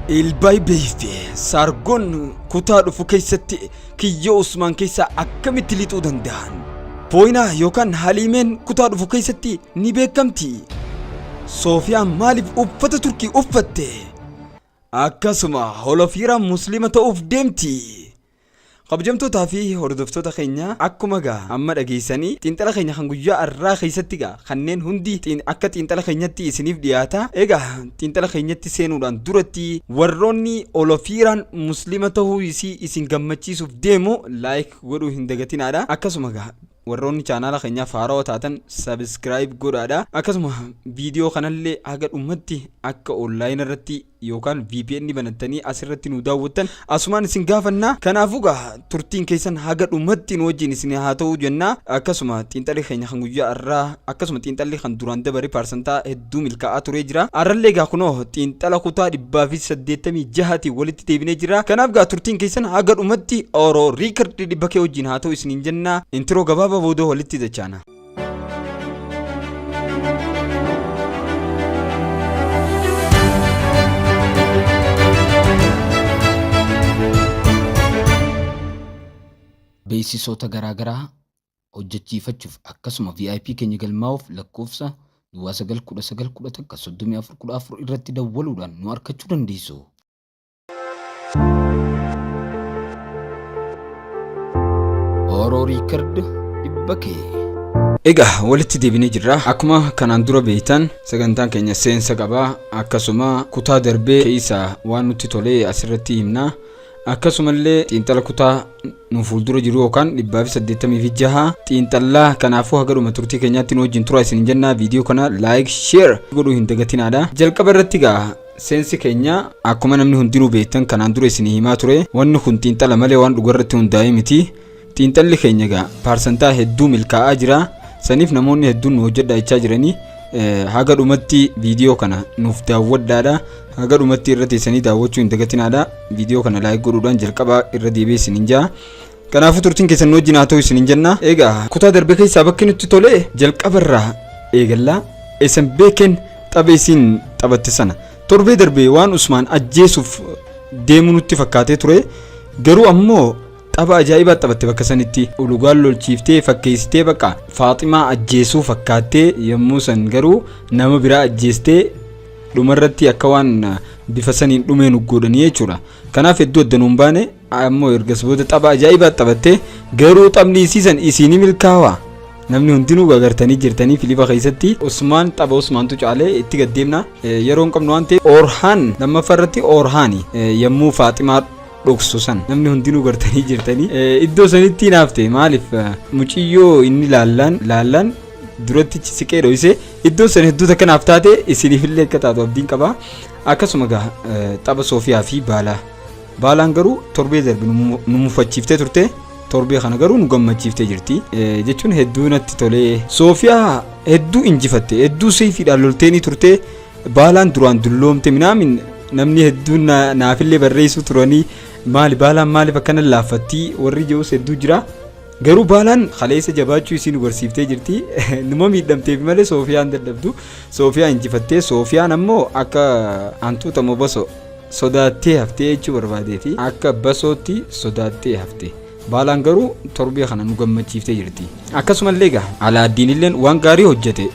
Ilbaay fi Saargoon kutaa dhufu keessatti kiyyoo Usmaan keessaa akkamitti lixuu danda'an? Pooyinaa yookaan Haliimeen kutaa dhufu keessatti ni beekamti. Soofiyaan maaliif uffata Turkii uffatte? Akkasuma Holofiiraan Musliima ta'uuf deemti. Kabajamtootaa fi hordoftoota keenya, akkuma gaa amma dhageessanii, xiinxala keenya kan guyyaa har'aa keessatti gaa kanneen hundi akka xiinxala keenyatti isiniif dhiyaata. Egaa xiinxala keenyatti seenuudhaan duratti, warroonni Olofiiraan Musliima ta'uu isii isin gammachiisuuf deemu like godhuu hin dagatinaadha. Akkasuma gaa warroonni chaanaala keenyaaf haarawaa taatan subscribe godhaadha. Akkasuma viidiyoo kanallee haga dhumatti akka online irratti yookaan VPN banattanii asirratti nu daawwattan asumaan isin gaafanna. Kanaafuu gaa turtiin keessan haga dhumatti nu wajjin isin haa ta'uu jenna. Akkasuma xiinxalli keenya kan guyyaa har'aa, akkasuma xiinxalli kan duraan dabare paarsantaa hedduu milkaa'aa turee jira. Har'allee gaa kunoo xiinxala kutaa 186tiin walitti deebinee jira. Kanaaf gaa turtiin keessan haga dhumatti Oro Record dhibba kee wajjin haa ta'u isiniin jenna. Intro gabaabaa booda walitti dachaana. Beeksisoota garaagaraa hojjechiifachuuf, akkasuma VIP keenya galmaa'uuf lakkoofsa duwwaa 9 19 11 34 14 irratti dawwaluudhaan nu argachuu dandeessu. Oro Record dhibba kee. Egaa walitti deebinee jirra. Akkuma kanaan dura beektan, sagantaan keenya seensa qaba. Akkasuma kutaa darbee keessaa waan nutti tolee asirratti himna. Akkasumallee xiinxala kutaa nu fuuldura jiru yookaan 186 xiinxallaa. Kanaafuu haga dhuma turtii keenyaatti nu wajjin tura isin jenna. Viidiyoo kana like, share godhuu hin dagatinaadha. Jalqaba irratti gaa seensi keenya, akkuma namni hundinuu beektan, kanaan dura isinii himaa ture, wanni kun xiinxala malee waan dhugarratti hundaa'e miti. Xiinxalli keenya gaa paarsantaa hedduu milkaa'aa jira. Saniif namoonni hedduun nu hojjedhaa jechaa jiranii, haga dhumatti viidiyoo kana nuuf daawwadhaadha. Haga dhumatti irra teessanii daawwachuu hin dagatinaadha. Viidiyoo kana like godhuudhaan jalqabaa irra deebi'ee isiniin jaa. Kanaafuu turtiin keessan nu wajjin haa ta'u isiniin jenna. Egaa kutaa darbe keessaa bakki nutti tole jalqabarraa eegallaa. Eessan beekeen tapha isiin taphatte sana. Torbee darbe waan Usmaan ajjeesuuf deemu nutti fakkaatee ture. Garuu ammoo tapha ajaa'ibaa taphatte bakka sanitti. Ulugaan lolchiiftee fakkeessitee bakka Faaximaa ajjeesuu fakkaattee, yommuu san garuu nama biraa ajjeestee, dhumarratti akka waan bifa saniin dhumee nu godhanii jechuudha. Kanaaf hedduu adda nuun baane. Ammoo ergas booda tapha ajaa'ibaa taphatte. Garuu taphni isiisan isiini milkaawaa? Namni hundinuu agartanii jirtanii, filipa keessatti Usmaan, tapha Usmaantu caalee. Itti gaddeemna, yeroo hin qabnu waan ta'eef. Orhaan lammaffaa irratti, Orhaani yommuu Faaximaa dhoksu san namni hundinuu gartanii jirtanii. Iddoo sanitti naafte. Maaliif? Muciyyoo inni laallaan laallaan duratti siqee dhoyse. Iddoo san hedduu takka naaf taate, isiniifillee akka taatu abdiin qaba. Akkasuma gaa tapha Soofiyaa fi Baalaa. Baalaan garuu torbee darbe nu mufachiiftee turte. Torbee kana garuu nu gammachiiftee jirti. Jechuun hedduu natti tolee. Soofiyaa hedduu injifatte. Hedduu seefiidhaan lolteenii turte. Baalaan duraan dulloomte minaamin, namni hedduun naafillee barreessuu turanii, maali Baalaan maaliif akkana laaffattii warri jedhus hedduu jira. Garuu Baalaan kaleessa jabaachuu isii nu barsiiftee jirti. Numa miidhamteef malee Soofiyaan dadhabdu. Soofiyaa injifattee, Soofiyaan ammoo akka hantuuta moo basoo sodaattee haftee jechuu barbaadeeti. Akka basootti sodaattee hafte. Baalaan garuu torbee kana nu gammachiiftee jirti. Akkasumallee egaa Alaaddiin illeen waan gaarii hojjete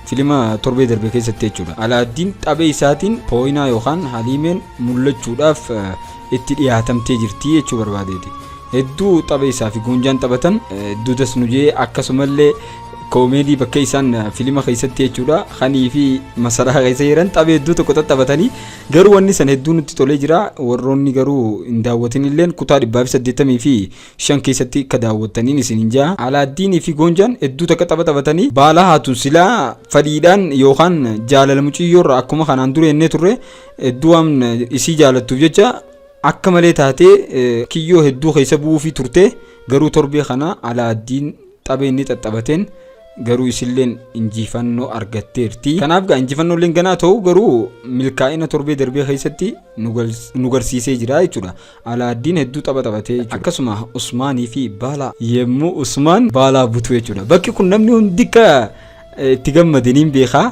filima torbee darbe keessatti jechuudha. Alaaddiin xabee isaatiin Pooyinaa yookaan Haliimeen mul'achuudhaaf itti dhiyaatamtee jirti jechuu barbaadeeti. Hedduu tapha isaa fi Goonjaan taphatan hedduu das nu jee. Akkasumallee koomeedii bakka isaan filima keessatti jechuudha kanii fi masaraa keessa jiran tapha hedduu tokko tattaphatanii, garuu wanni san hedduu nutti tolee jira. Warroonni garuu hin daawwatin illeen kutaa 185 keessatti akka daawwattaniin isin hin jaa. Alaaddiinii fi Goonjaan hedduu takka tapha taphatanii. Baalaa haatun silaa fadhiidhaan yookaan jaalala muciyyoorra, akkuma kanaan dura jennee turre, hedduu waan isii jaalattuuf jecha akka malee taatee kiyyoo hedduu keessa bu'uufii turte. Garuu torbee kana Alaaddiin tapha inni xaxxabateen garuu isilleen injifannoo argatteerti. Kanaaf gaa injifannooleen ganaa ta'u, garuu milkaa'ina torbee darbee keessatti nu garsiisee jira jechuudha. Alaaddiin hedduu tapha taphatee jechuudha. Akkasuma Usmaanii fi Baalaa, yommuu Usmaan Baalaa butu jechuudha. Bakki kun namni hundi akka itti gammade niin beekaa.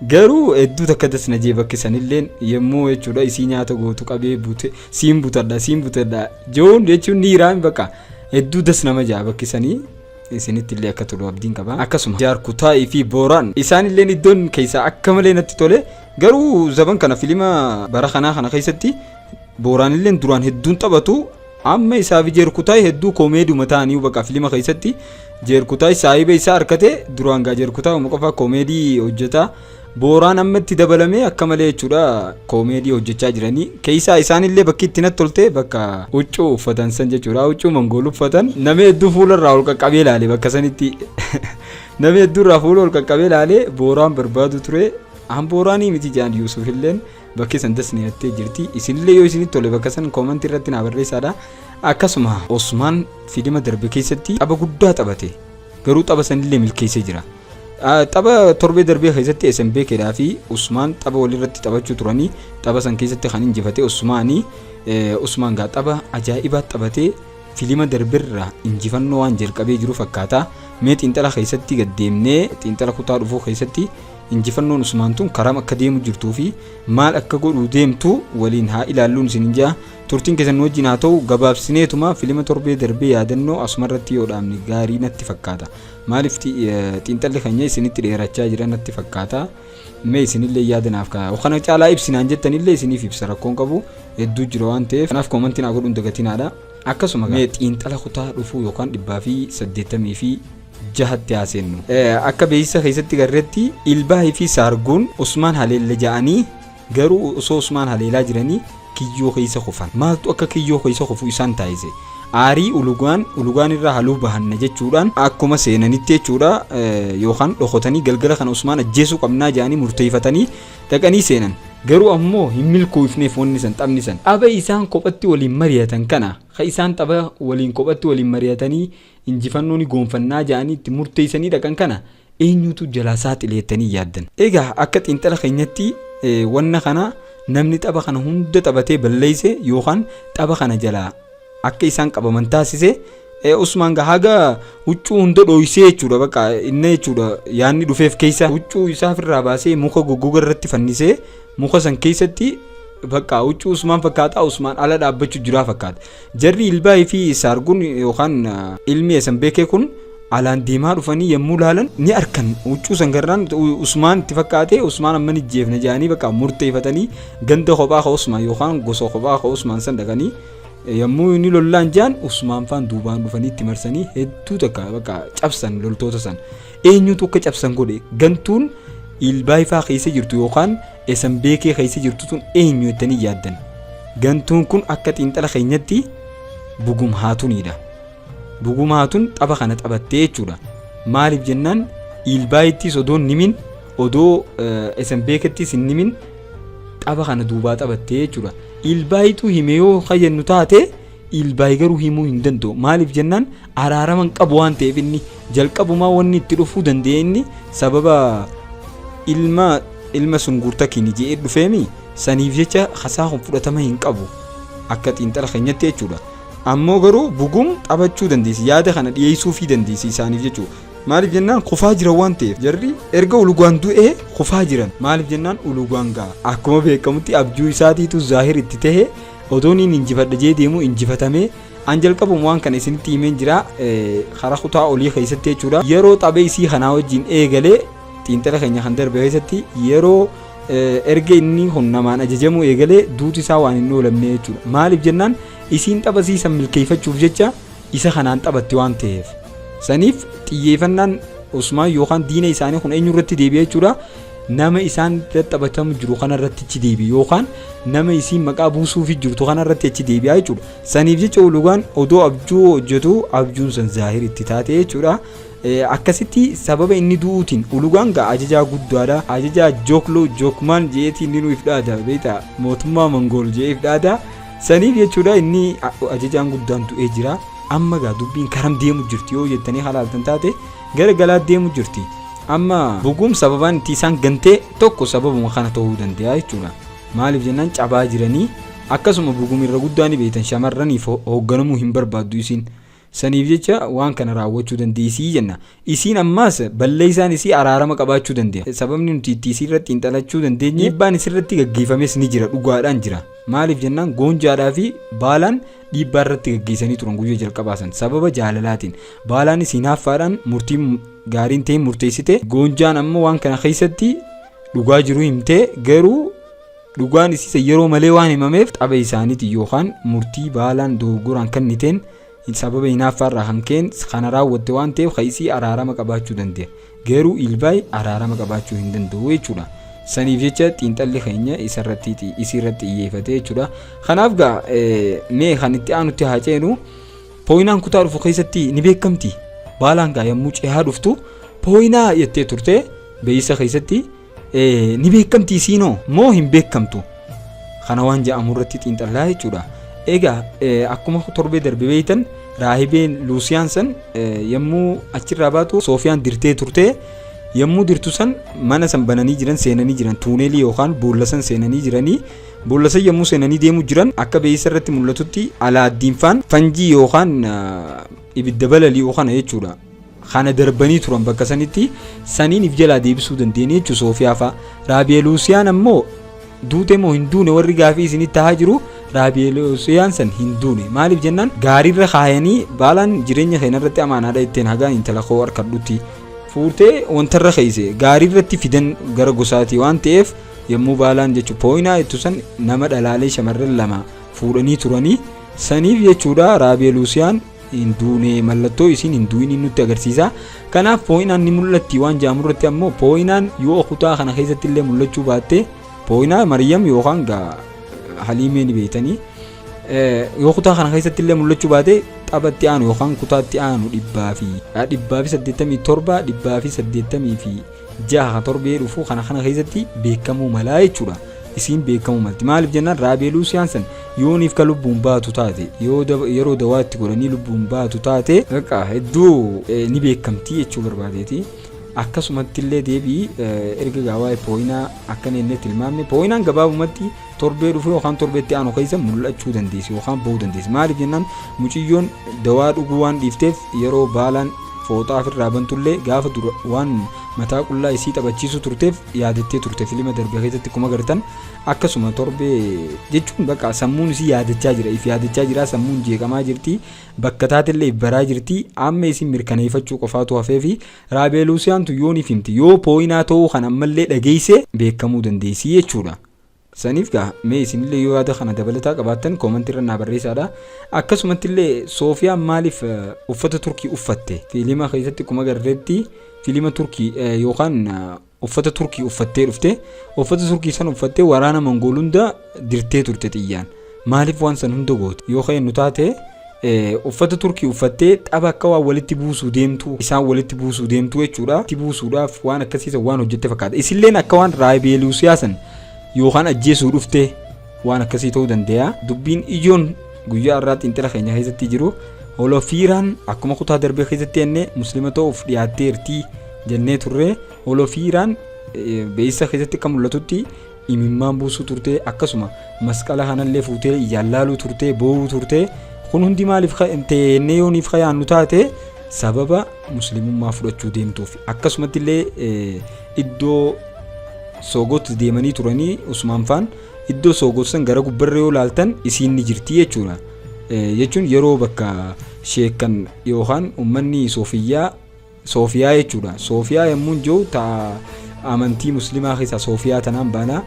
Garuu hedduu takka das na jee bakki sanilleen yommuu jechuudha isii nyaata gootu qabee bute siin butadha siin butadha joon jechuun ni hiraami bakka hedduu das nama jaa bakki sanii isinitti illee akka tolu abdiin qaba. Akkasuma Jaarkutaa'ii fi Booraan isaan illeen iddoon keessaa akka malee natti tole. Garuu zaban kana filima bara kanaa kana keessatti Booraan illeen duraan hedduun taphatu. Amma isaa fi Jeerkutaay hedduu koomeeduma ta'anii baqa filima keessatti. Jeerkutaay saahiba isaa harkate. Duraan gaa Jeerkutaay uma qofa koomeedii hojjeta. Booraan amma itti dabalamee akka malee jechuudha koomeedii hojjechaa jiranii. Keessaa isaanillee bakki itti natti tolte bakka huccuu uffatan san jechuudha. Huccuu mangool uffatan namni hedduu fuula irraa ol qaqqabee ilaale. Bakka sanitti namni hedduu irraa fuula ol qaqqabee ilaale. Booraan barbaadu ture. An Booraanii miti jaan. Yuusuf illeen bakki san dasni jettee jirti. Isinillee yoo isinitti tole bakka san koomantii irratti naa barreessaadha. Akkasuma Osmaan filima darbe keessatti tapha guddaa taphate. Garuu tapha sanillee milkeessee jira. Tapha torbee darbee keessatti SMBKdhaa fi Usmaan tapha walirratti taphachuu turanii. Tapha san keessatti kan injifate Usmaanii. Usmaan gaa tapha ajaa'ibaa taphatee filima darberraa injifannoo waan jalqabee jiru fakkaata. Mee xiinxala keessatti gaddeemnee xiinxala kutaa dhufuu keessatti injifannoon Usmaan tun karam akka deemu jirtuu fi maal akka godhuu deemtu waliin haa ilaalluun isin jaa. Turtiin keessan nu wajjin haa ta'u. Gabaabsineetuma filima torbee darbee yaadannoo asumarratti yoo dhaabne gaarii natti fakkaata. Maaliif xiinxalli keenya isinitti dheerachaa jira natti fakkaata. Mee isinillee yaada naaf kaa'aa. Kana caalaa ibsinaan jettanillee isiniif ibsa, rakkoon qabu hedduu jira waan ta'eef. Kanaaf koomantii naa godhuun dagatinaadha. Akkasuma mee xiinxala kutaa dhufuu yookaan 186tti haa seennu. Akka beeksisa keessatti garreetti Ilbaahii fi Saarguun Usmaan haleella ja'anii, garuu osoo Usmaan haleelaa jiranii kiyyoo keessa kufan. Maaltu akka kiyyoo keessa kufu isaan taasise? Aarii Ulugaan irraa haluu bahanna jechuudhaan akkuma seenanitti jechuudha, yookaan dhokotanii galgala kana Usmaan ajjeesuu qabnaa jedhanii murteeffatanii dhaqanii seenan. Garuu ammoo hin milkoofneef wanni san, taphni san. Tapha isaan kophatti waliin mari'atan kana, ka isaan tapha waliin kophatti waliin mari'atanii injifannoo ni goonfannaa jedhanii itti murteessanii dhaqan kana eenyutu jalaa saaxile jettanii yaaddan? Egaa akka xiinxala keenyatti wanna kana namni tapha kana hunda taphatee balleesse yookaan tapha kana jalaa akka isaan qabaman taasise Usmaan gaa haga huccuu hunda dhooysee jechuudha. Bakka inni jechuudha yaanni dhufeef keessa huccuu isaa ofirraa baasee muka goggoga irratti fannisee, muka san keessatti bakka huccuu Usmaan fakkaataa Usmaan ala dhaabbachuu jiraa fakkaata. Jarri Ilbaayii fi Saarguun yookaan ilmi eessan beekee kun alaan deemaa dhufanii yommuu laalan ni arkan. Huccuu san garraan Usmaan itti fakkaate. Usmaan amma ni jeefna jedhanii bakka murteeffatanii ganda kophaa ka Usmaan yookaan gosa kophaa ka Usmaan san dhaqanii yommuu inni lollaan jaan Usmaan faan duubaan dhufanii itti marsanii hedduu takka bakka cabsan loltoota san. Eenyutu akka cabsan godhe? Gantuun Ilbaayifaa keessa jirtu yookaan esan beekee keessa jirtu tun eenyu jettanii yaaddan? Gantuun kun akka xiinxala keenyatti Bugum Haatuniidha. Bugum Haatun tapha kana taphattee jechuudha. Maaliif jennaan, Ilbaayittis odoo hin himin, odoo esan beekettis hin himin tapha kana duubaa taphattee jechuudha. Ilbaayitu hime yoo kajennu taate, Ilbaay garuu himuu hin danda'u. Maaliif jennaan, araarama hin qabu waan ta'eef. Inni jalqabumaa wanni itti dhufuu danda'e inni sababa ilma Sunguurtakiini je'ee dhufeemi. Saniif jecha hasaa kun fudhatama hin qabu akka xiinxala keenyatti jechuudha. Ammoo garuu Bugum taphachuu dandeessi, yaada kana dhiyeessuufii dandeessi isaaniif jechuudha. Maaliif jennaan, kufaa jiran waan ta'eef. Jarri erga Ulugaan du'ee kufaa jiran. Maaliif jennaan, Ulugaan gaa akkuma beekamutti abjuu isaatiitu zaahir itti tahe. Odoon inni injifadha jee deemu injifatamee. An jalqabuma waan kana isinitti himeen jira karaa kutaa olii keessatti jechuudha. Yeroo taphee isii kanaa wajjin eegalee xiinxala keenya kan darbe keessatti, yeroo erga inni kun namaan ajajamuu eegalee duuti isaa waan hin oolamne jechuudha. Maaliif jennaan, isiin tapha siisan milkeeffachuuf jecha isa kanaan taphatti waan ta'eef. Saniif xiyyeeffannaan Usmaan yookaan diina isaanii kun eenyu irratti deebi'e jechuudha? Nama isaan taphatamu jiru kana irratti achi deebi'e yookaan nama isiin maqaa buusuufi jirtu kana irratti achi deebi'a jechuudha. Saniif jecha Ulugaan odoo abjuu hojjetu abjuun san zaahir itti taate jechuudha. Akkasitti sababa inni du'uutiin Ulugaan gaa ajajaa guddaadha. Ajajaa Jookloo Jookmaan je'eetii inni nuuf dhaada beektaa, mootummaa Mangool je'eef dhaada. Saniif jechuudha inni ajajaan guddaan du'ee jira. Amma gaa dubbiin karam deemu jirti yoo jettanii halaaltan taate, gara galaa deemu jirti. Amma Bugum sababaan itti isaan gantee tokko sababuma kana ta'uu danda'a jechuudha. Maaliif jennaan, cabaa jiranii. Akkasuma Bugum irra guddaa ni beektan, shamarraniif hoogganamuu hin barbaaddu isiin. Saniif jecha waan kana raawwachuu dandeessii jenna. Isiin ammaas balleessaan isii araarama qabaachuu dande'a. Sababni nuti itti isii irratti xiinxalachuu dandeenye dhiibbaan isirratti gaggeeffames ni jira, dhugaadhaan jira. Maaliif jennaan, Goonjaadhaa fi Baalaan dhiibbaa irratti gaggeessanii turan guyyaa jalqabaa san sababa jaalalaatiin. Baalaanis hinaaffaadhaan murtii gaariin ta'in murteessite. Goonjaan ammoo waan kana keessatti dhugaa jiru himtee, garuu dhugaan isiisa yeroo malee waan himameef xaba isaaniitiin yookaan murtii Baalaan dogoggoraan kenniteen sababa hinaaffaarraa kan ka'een kana raawwatte waan ta'eef kan isii araarama qabaachuu danda'a. Garuu Ilbaay araarama qabaachuu hin danda'u jechuudha. Saniif jecha xiinxalli keenya isarratti isiirratti xiyyeeffate jechuudha. Kanaaf gaa mee kan itti aanutti haa ceenu. Pooyinaan kutaa dhufu keessatti ni beekamti. Baalaan gaa yommuu cehaa dhuftu "Pooyinaa" jettee turte beeksisa keessatti. Ni beekamti isiinoo moo hin beekamtu? Kana waan jedhamu irratti xiinxallaa jechuudha. Egaa akkuma torbee darbe beektan, raahibeen Luusiyaan san yommuu achirraa baatu Soofiyaan dirtee turte. Yommuu dirtu san mana san bananii jiran, seenanii jiran, tuuneelii yookaan boolla san seenanii jiranii. Boolla san yommuu seenanii deemuu jiran, akka beeksisa irratti mul'atutti Alaaddiin faan fanjii yookaan ibidda balali'u kana jechuudha. Kana darbanii turan bakka sanitti, saniin if jalaa deebisuu dandeenye jechuudha Soofiyaa fa'a. Raabiye Luusiyaan ammoo duute moo hin duune warri gaafii isinitti tahaa jiru, Raabiye Luusiyaan san hin duune. Maaliif jennaan, gaariirra kaayanii Baalaan jireenya keenya irratti amaanaadha ittiin hagaan intala koo harkadhutti fuutee wantarra keesse gaariirratti fidan gara gosaatii waan ta'eef, yommuu Baalaan jechuun "Pooyinaa" jettu san nama dhalaalee shamarran lama fuudhanii turanii saniif jechuudha. Raabiye Luusiyaan hin duune, mallattoo isiin hin du'in nutti agarsiisa. Kanaaf Pooyinaan ni mul'atti waan jedhamu irratti ammoo, Pooyinaan yoo kutaa kana keessatti illee mul'achuu baatte, Pooyinaa Maryam yookaan gaa Haliimee ni beektanii, yoo kutaa kana keessatti illee mul'achuu baate, taphatti aanu yookaan kutaatti aanu 187, 186 torbee dhufu kana keessatti beekamuu malaa jechuudha. Isiin beekamuu malti. Maaliif jennaan, Raabee Luusiyaan san yooniif ka lubbuun baatu taate, yoo yeroo dawaa itti godhanii lubbuun baatu taate, bakka hedduu ni beekamtii jechuu barbaadeeti. Akkasumatti illee deebii erga gaa waa'ee Pooyinaa akkana jennee tilmaamne, Pooyinaan gabaabumatti torbee dhufu yookaan torbeetti aanu keessa mul'achuu dandeessi yookaan bahuu dandeessi. Maaliif jennaan, muciyyoon dawaa dhuguu waan dhiifteef, yeroo Baalaan fooxaa ofirraa bantullee gaafa dura waan mataa qullaa isii taphachiisuu turteef yaadattee turte filima darbe keessatti akkuma gartan. Akkasuma torbee jechuun bakka sammuun isii yaadachaa jira, if yaadachaa jira, sammuun jeeqamaa jirti, bakka taatellee if baraa jirti. Amma isin mirkaneeffachuu qofaatu hafee fi Raabee Luusiyaantu yooniif himti, yoo Pooyinaa ta'uu kan ammallee dhageesse beekamuu dandeessi jechuudha. Saniif gaa mee isinillee yoo yaada kana dabalataa qabaattan koomantii irra naa barreessaadha. Akkasumatti illee Soofiyaan maaliif uffata Turkii uffatte? Fiilima keessatti akkuma agarreetti fiilima Turkii yookaan uffata Turkii uffattee dhufte. Uffata Turkii san uffattee waraana Mongool hunda dirtee turte xiyyaan. Maaliif waan san hunda goote? Yoo ka'e taate uffata Turkii uffattee tapha akka waan walitti buusuu deemtu, isaan walitti buusuu deemtu jechuudha. Itti buusuudhaaf waan akkasiisa waan hojjette fakkaata. Isilleen akka waan Raabeeluusiyaa san yookaan ajjeesuu dhufte waan akkasii ta'uu danda'a. Dubbiin ijoon guyyaa har'aa xiinxala keenya keessatti jiru, Holofiiraan akkuma kutaa darbee keessatti jennee muslima ta'uuf dhiyaatteerti jennee turre. Holofiiraan beeksisa keessatti akka mul'atutti imimmaan buusuu turte, akkasuma masqala kanallee fuutee ijaan laaluu turte, boo'uu turte. Kun hundi maaliif ta'e jennee yooniif kayaannu taate, sababa muslimummaa fudhachuu deemtuuf. Akkasumatti illee iddoo Soogot deemanii turanii Usmaan faan, iddoo Soogot san gara gubbarra yoo laaltan isiin ni jirti jechuudha. Jechuun yeroo bakka sheekkan yookaan uummanni Soofiyyaa, Soofiyaa jechuudha. Soofiyaa yommuu jiru ta amantii muslimaa keessaa Soofiyaa tanaan baanaa.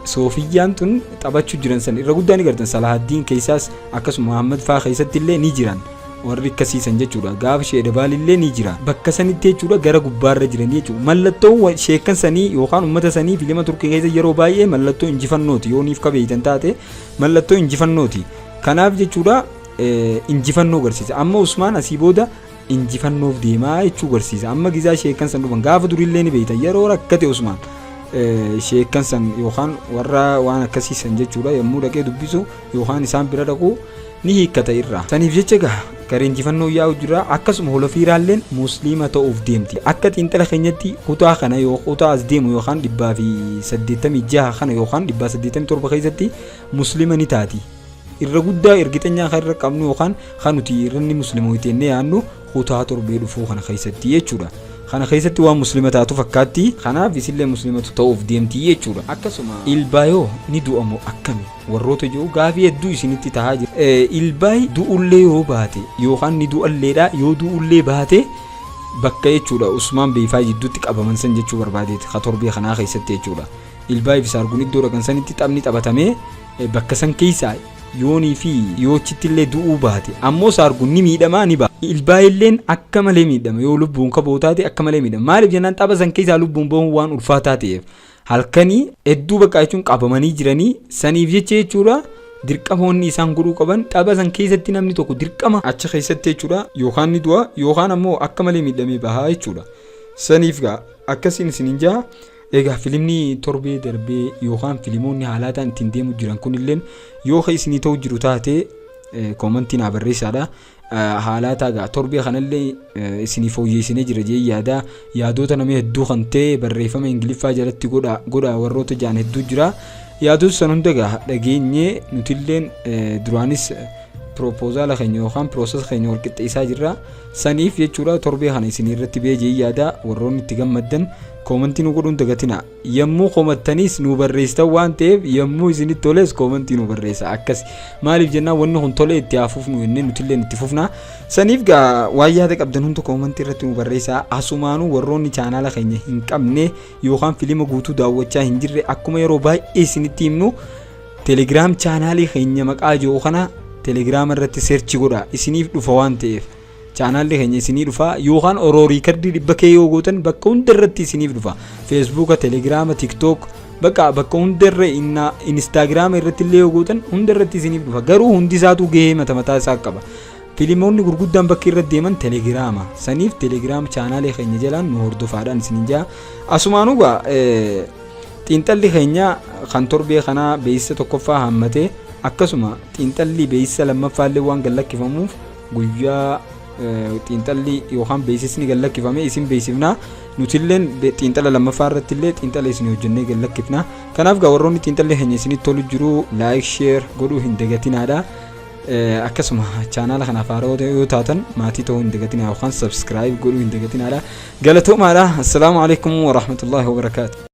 Soofiyyaan tun taphachuu jiran san irra guddaa ni gartan. Salahaddiin keessaas akkasuma Muhammad faa keessatti illee ni jiran. Warri akkasiisan jechuudha. Gaafa Sheedabaal illee ni jira. Bakka sanitti jechuudha gara gubbaarra jiranii jechuudha. Mallattoon sheekkan sanii yookaan uummata sanii filima Turkii keessa yeroo baay'ee mallattoo injifannooti. Yooniif kabeeytan taate mallattoo injifannooti. Kanaaf jechuudha injifannoo agarsiisa. Amma Usmaan asii booda injifannoof deemaa jechuu agarsiisa. Amma gizaa sheekkan san dhufan gaafa durillee ni beektan, yeroo rakkate Usmaan sheekkan san yookaan warra waan akkasiisan jechuudha yommuu dhaqee dubbisu yookaan isaan bira dhaqu ni hiikkata irraa. Saniif jecha gaa gara injifannoo yaa'u jira. Akkasuma Holofiiraalleen musliima ta'uuf deemti. Akka xiinxala keenyatti kutaa kana yoo kutaa as deemu yookaan 186 kana yookaan 187 keessatti muslima ni taati. Irra guddaa ergixanyaa kan irra qabnu yookaan kan nuti irranni musliimooti jennee yaadnu kutaa torbee dhufuu kana keessatti jechuudha. Kana keessatti waan muslima taatu fakkaatti. Kanaaf isillee muslimatu ta'uuf deemti jechuudha. Akkasuma Ilbaayoo ni du'amoo akkami warroota jiru gaafii hedduu isinitti tahaa jira. Ilbaay du'ullee yoo baate yookaan ni du'alleedha, yoo du'ullee baate bakka jechuudha Usmaan Beeyfaa jidduutti qabaman san jechuu barbaadeeti ka torbee kanaa keessatti jechuudha. Ilbaay fi Saargun iddoo dhaqan sanitti taphni taphatamee bakka san keessaa yoonii fi yoochitti illee du'uu baate ammoo Saargun ni miidhamaa ni ba'a. Ilbaayilleen akka malee miidhama, yoo lubbuun kaboo taate akka malee miidhama. Maaliif jennaan, tapha san keessaa lubbuun bahuun waan ulfaataa ta'eef, halkanii hedduu bakka jechuun qabamanii jiranii saniif jecha jechuudha. Dirqama wanni isaan godhuu qaban, tapha san keessatti namni tokko dirqama achi keessatti jechuudha yookaan ni du'a yookaan ammoo akka malee miidhamee bahaa jechuudha. Saniif gaa akkasiin isiniin jaa. Egaa filimni torbee darbee yookaan filimoonni haalaataan ittiin deemu jiran kunilleen yoo ka isinii ta'u jiru taate koomantii naa barreessaadha. Haalaataa gaa torbee kanallee isinii fooyyeessinee jira jee yaada. Yaadota nama hedduu kan ta'e barreeffama Ingiliffaa jalatti godha godha warroota jaan hedduu jira. Yaadota san hunda gaa dhageenyee nutilleen duraanis piroopozaala keenya yookaan piroosesa keenya wal qixxeessaa jirra. Saniif jechuudha torbee kana isinii irratti bee jee yaada. Warroonni itti gammaddan koomantii nu godhuun dagatina. Yommuu komattaniis nu barreessitan waan ta'eef, yommuu isinitti toles koomantii nu barreessa. Akkas maaliif jennaan, wanni kun tolee itti haa fufnu jennee nutillee itti fufna. Saniif gaa waan yaada qabdan hunda koomantii irratti nu barreessaa. Asumaanuu warroonni chaanaala keenya hin qabne yookaan filima guutuu daawwachaa hin jirre, akkuma yeroo baay'ee isinitti himnu, Telegram chaanaalii keenya maqaa jiru kana Telegiraama irratti search godha, isiniif dhufa waan ta'eef. Chaanaalli keenya isinii dhufa yookaan Oroo Riikardii dhibba kee yoo gootan bakka hunda irratti isiniif dhufa. Feesbuuka, Telegiraama, TikTok, bakka bakka hunda irra, Instaagiraama irratti illee yoo gootan hunda irratti isiniif dhufa. Garuu hundi isaatu gahee mata mataa isaa qaba. Filimoonni gurguddaan bakki irra deeman Telegiraama. Saniif Telegiraam chaanaalee keenya jalaan nu hordofaadhaan isiniin jaa. Asumaanuu gaa xiinxalli keenya kan torbee kanaa beeksisa tokkoffaa haammatee, akkasuma xiinxalli beeksisa lammaffaallee waan gad lakkifamuuf, guyyaa xiinxalli yookaan beeksisni gad lakkifame isin beeksifna. Nutilleen xiinxala lammaffaa irratti illee xiinxala isin hojjennee gad lakkifna. Kanaaf gaa warroonni xiinxalli keenya isinitti tolu jiru like, share godhuu hin dagatinaadha. Akkasuma chaanaala kanaaf haarawaa yoo taatan maatii ta'uu hin dagatinaa yookaan subscribe godhuu hin dagatinaadha. Galatoomaadha. Assalaamu alaikum warahmatullaahi wabarakaatu.